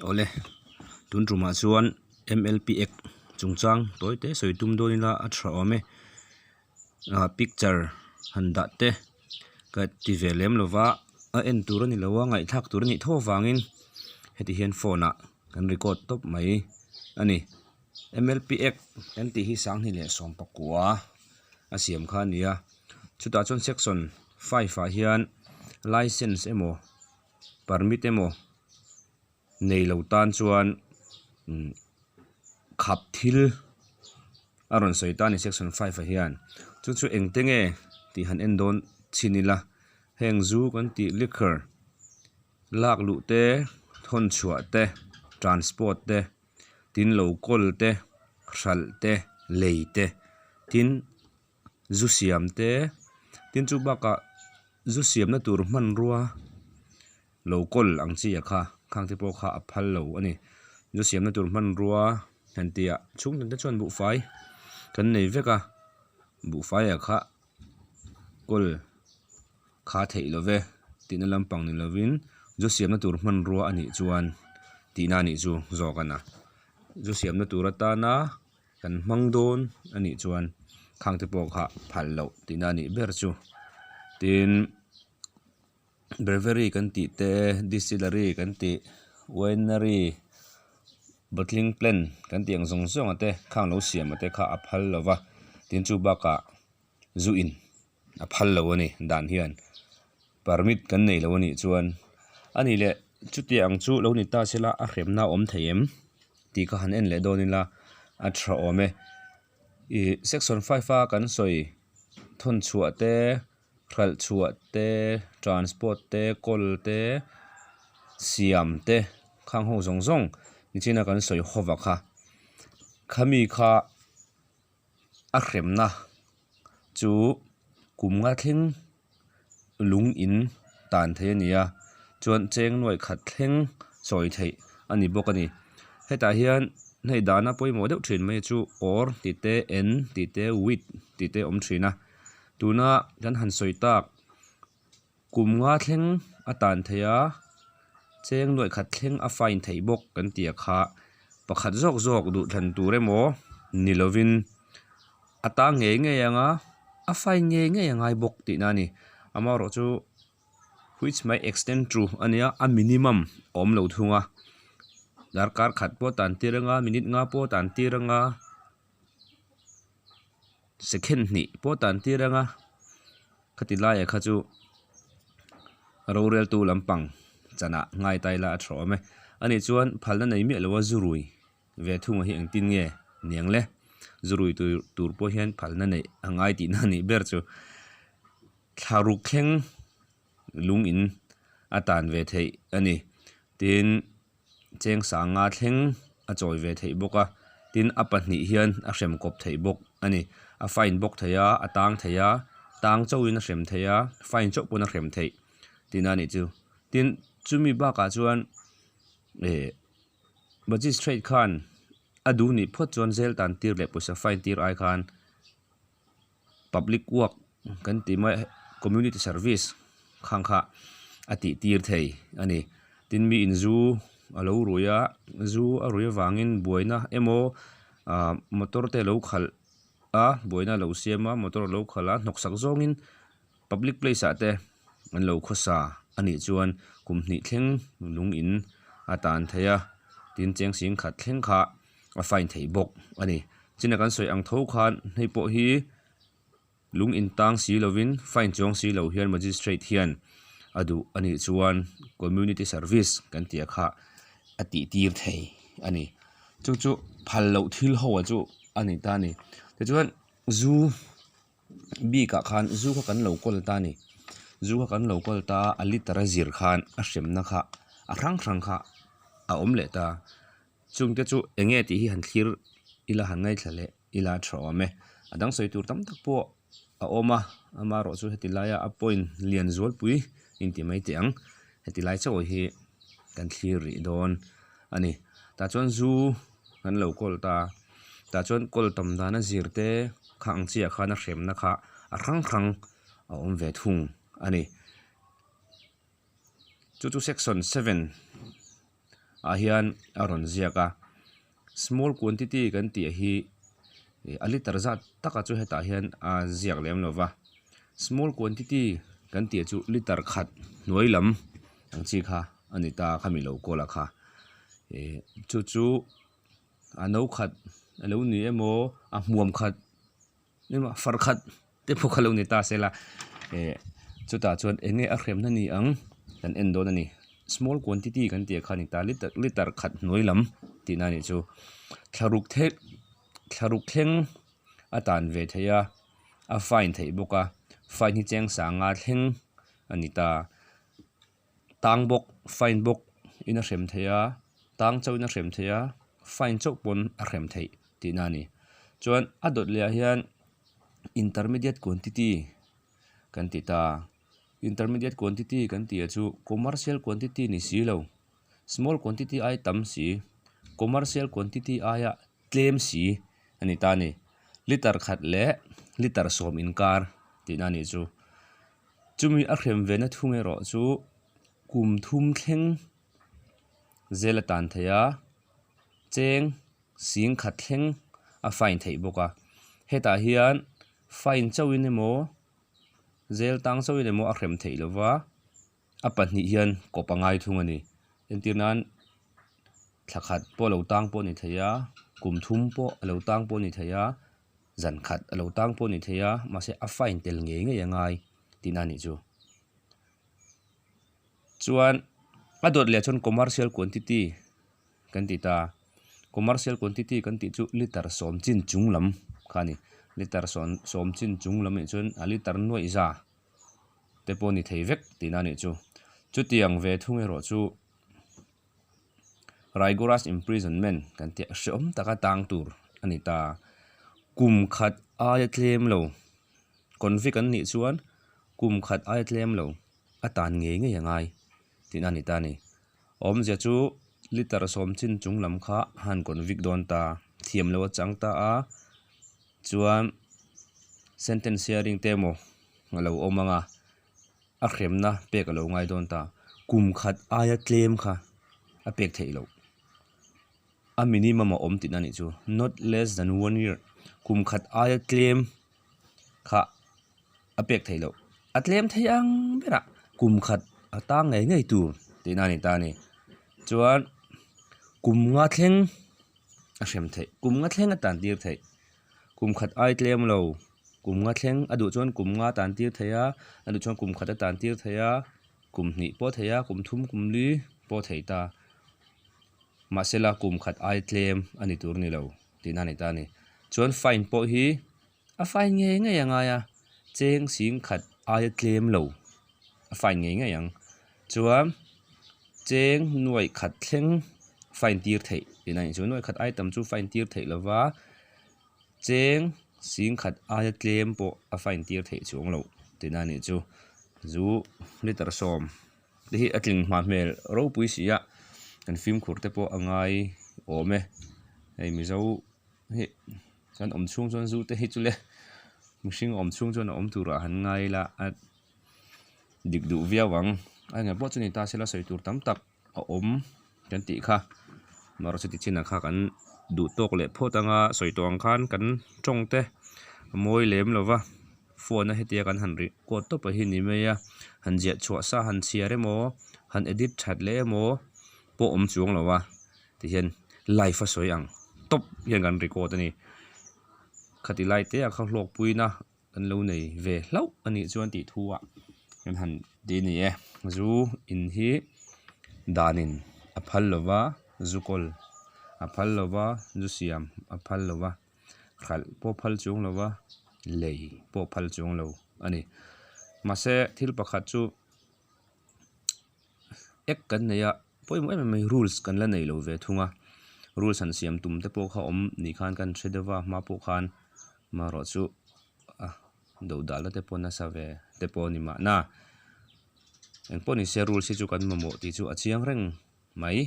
Awle, tun tumah chuan MLP Act chungchang tawi te sawi tum dawn ila a tha awm e. Ah picture han dah te ka ti ve lem lo va, a en tur a ni lo a, ngaihthlak tur a nih tho avangin heti hian phone ah kan record tawp mai a ni. MLP Act kan tih hi 2019 a siam kha a ni a, chutah chuan section 5 ah hian license emaw permit emaw nei lo tan chuan umm khap thil a rawn sawi ta a ni section 5 ah hian chu chu engte nge tih han en dawn chhin ila heng zu kan tih liquor lak luh te thawn chhuah te transport te. Tin lo kawl te, hralh te, lei te, tin zu siam te, tin chu bakah zu siamna tur hmanrua lo kawl ang chi a kha khang te pawh kha a phal lo a ni. Zu siamna tur hmanrua han tih ah chhungtin te chuan buhfai kan nei vek a, buhfai ah kha kawl kha theih lo ve tihna lampang ni lovin zu siamna tur hmanrua a nih chuan tihna a nih chu zawk a na. Zu siamna tur atana kan hmang dawn a nih chuan khang te pawh kha phal loh tihna a nih ber chu. Tin, brewery kan tih te, distillery kan tih, winery, bottling plant kan tih ang zawng zawng te khang lo siam te kha a phal lo va, tin chu bakah zu in a phal lo a ni dan hian permit kan nei lo a nih chuan a nih leh chuti ang chu lo ni ta sela a hremna a awm thei em tih kha han en leh dawn ila a tha awm e ih section 5 a kan sawi thawn chhuah te hralh chhuah te transport te kawl te siam te khang ho zawng zawng nichina kan sawi hova kha khami kha. A hremna chu kum nga thleng lung in tan thei a ni a chuan cheng nuai khat thleng sawi theih a ni bawk a ni. Hetah hian hei dahna pawimawh deuh thin mai chu or tih te en tih te with tih te a awm thin a tuna kan han sawi tak kum nga thleng a tan thei a cheng nuai khat thleng a fine theih bawk kan tih a kha pakhat zawk zawk duhthlan tur emaw ni lovin a tang ngei ngei ang a a fine ngei ngei a ngai bawk tihna a ni amaherawh chu which may extend to a nia a minimum a awm lo thung a darkar khat pawh tan tir anga minute nga pawh tan tir anga. Second hnih pawh tan tir anga khati laiah kha chu roreltu lampang chanah ngai tai la a tha awm e. Ani chuan phalna nei miah loa zu rui ve thunga hi engtin nge niang le? Zu rui tur tur pawh hian phalna neih a ngai tihna a nih ber chu. Thla ruk thleng lung in a tan ve theih a ni. Tin. Cheng sanga thleng a chawi ve theih bawk a, tin a pahnih hian a hrem kawp theih bawk a ni. A fine bawk thei a, a tang thei a, tang chauhin a hrem thei a, fine chauh pawn a hrem theih tihna a nih chu. Tin, chumi bakah chuan eh magistrate khan a duh nih phawt chuan zel tan tir leh pawisa fine tir ai khan public work kan tih mai community service khang kha a tih tir thei a ni. Tin mi in zu a lo rui a, zu a rui avangin buaina emaw ah motor te a lo khalh a, buaina a lo siam a, motor a lo khalh a, hnawksak zawngin public place ah te an lo khawsa a nih chuan kum hnih thleng lung in a tan thei a, tin cheng sing khat thleng kha a fine theih bawk a ni. China kan sawi ang tho khan hei pawh hi lung in tang si lovin fine chuang si lo hian magistrate hian a duh a nih chuan community service kan tih a kha a tih tir thei a ni. Chu chu phal loh thil ho ah chu a ni ta a ni. Tichuan zu bik ah khan zu kha kan lo kawl ta a ni. Zu kha kan lo kawl ta a liter a zir khan a hremna kha a hrang hrang kha a awm leh ta. Chungte chu eng nge tih hi han thlir ila han ngaithla leh ila a tha awm e. A dang sawi tur tam tak pawh a awm a, amaherawh chu heti laia a point lian zualpui inti mai teh ang. Heti lai chauh hi kan thlir rih dawn a ni. Tah chuan zu kan lo kawl ta, tah chuan kawl tam dana zir te kha ang chiah khan a hremna kha a hrang hrang a awm ve thung a ni. Chu chu section 7. ah hian a rawn ziak a small quantity kan tih hi a liter zat taka chu hetah hian a ziak lem lo va small quantity kan tih chu liter khat hnuai lam ang chi kha a ni ta khami lo kawl a kha ih chu chu a no khat a lo ni emaw a hmuam khat emaw far khat te pawh kha lo ni ta sela eh chutah chuan eng nge a hremna ni ang kan en dawn a ni small quantity kan tih kha a ni ta liter liter khat hnuai lam tihna a nih chu thlaruk thek thlaruk thleng a tan ve thei a a fine theih bawk a fine hi cheng sanga thleng a ni ta. Tang bawk fine bawk in a hrem thei a tang chauh in a hrem thei a fine chauh pawn a hrem theih tihna a ni chuan a dawt leh ah hian intermediate quantity kan ti ta intermediate quantity kan tih ah chu commercial quantity ni si lo small quantity ai tam si commercial quantity aia tlem si a ni ta a ni liter khat leh liter sawm inkar tihna a nih chu. Chumi a hrem ve na thung erawh chu kum thum thleng zel a tan thei a, cheng sing khat thleng a fine theih bawk a. Hetah hian fine chauhin emaw zel tang chauhin emaw a hrem theih lova, a pahnih hian kawp a ngai thung a ni. Entir nan thla khat pawh a lo tang pawh a ni thei a, kum thum pawh a lo tang pawh a ni thei a. Zan khat a lo tang pawh a ni thei a, mahse a fine tel ngei ngei a ngai tihna a nih chu. Chuan a dawt leh chuan commercial quantity kan ti ta, commercial quantity kan tih chu liter sawm chin chung lam kha a ni. Liter sawm sawm chin chung lam nih chuan a liter nuaih za te pawh a ni thei vek tihna a nih chu. Chutiang ve thung erawh chu. Rigorous imprisonment kan tih hreawm taka tang tur a ni ta. Kum khat aia tlem lo convict an nih chuan kum khat aia tlem lo a tan ngei ngei a ngai tihna a ni ta a ni. Awmzia chu liter sawm chin chung lam kha han convict dawn ta, thiam lo a chang ta a, chuan sentence hearing te emaw a lo awm ang a. A hremna pek a lo ngai dawn ta. Kum khat aia tlem kha a pek theih loh. A minimum a awm tihna nih chu. Not less than one year. Kum khat aia tlem kha a pek theih loh. A tlem thei ang berah kum khat a tang ngei ngei tur tihna a ni ta a ni. Chuan kum nga thleng a hrem theih. Kum nga thleng a tan tir theih. Kum khat ai tlem lo. Kum nga thleng a duh chuan kum nga tan tir thei a, a duh chuan kum khat a tan tir thei a, kum hnih pawh thei a, kum thum kum li pawh thei ta. Mahsela kum khat ai tlem a ni tur ni lo tihna a ni ta a ni. Chuan fine pawh hi a fine ngei ngei a ngai a, cheng sing khat aia tlem lo a fine ngei ngei ang. Chuan cheng nuaih khat thleng fine tir theih tihna a nih chu. Nuaih khat ai tam chu fine tir theih lova. Cheng sing khat aia tlem pawh a fine tir theih chuang loh tihna a nih chu. Zu liter sawm te hi a tling hma hmel ropui si a, kan fimkhur te pawh a ngai awm e. Hei Mizo hi kan awm chhung chuan zu te hi chu le mihring awm chhung chuan a awm turah han ngai ila a dik duh viau ang. A engah pawh chu ni ta sela sawi tur tam tak. a awm kan tih kha amaherawhchu chuti chinah kha kan duh tawk leh phawt anga sawi tawh ang khan kan tawng te a mawi lem lo va phone a hetia kan han record tawp a hi ni mai a han ziah chhuah sa han chhiar emaw han edit that leh emaw pawh awm chuang lo a tihian live a sawi ang tawp hian kan record a ni khati lai te ah kha hlawkpuina. Kan lo nei ve hlauh a nih chuan tih thu ah kan han ti a ni e. Zu in hi danin a phal lo va, zu kawl a phal lo va, zu siam a phal lo va, hralh pawh phal chuang lo va, lei pawh phal chuang lo a ni. Mahse thil pakhat chu act kan nei a, pawimawh em em mai rules kan la nei lo ve thung a, rules han siam tum te pawh kha awm ni khan kan hre deuh va hma pawh khan marawh chu a do dahna te pawh nasa ve te pawh a ni mahna engpawh ni se rules hi chu kan mamawh tih chu a chiang reng mai.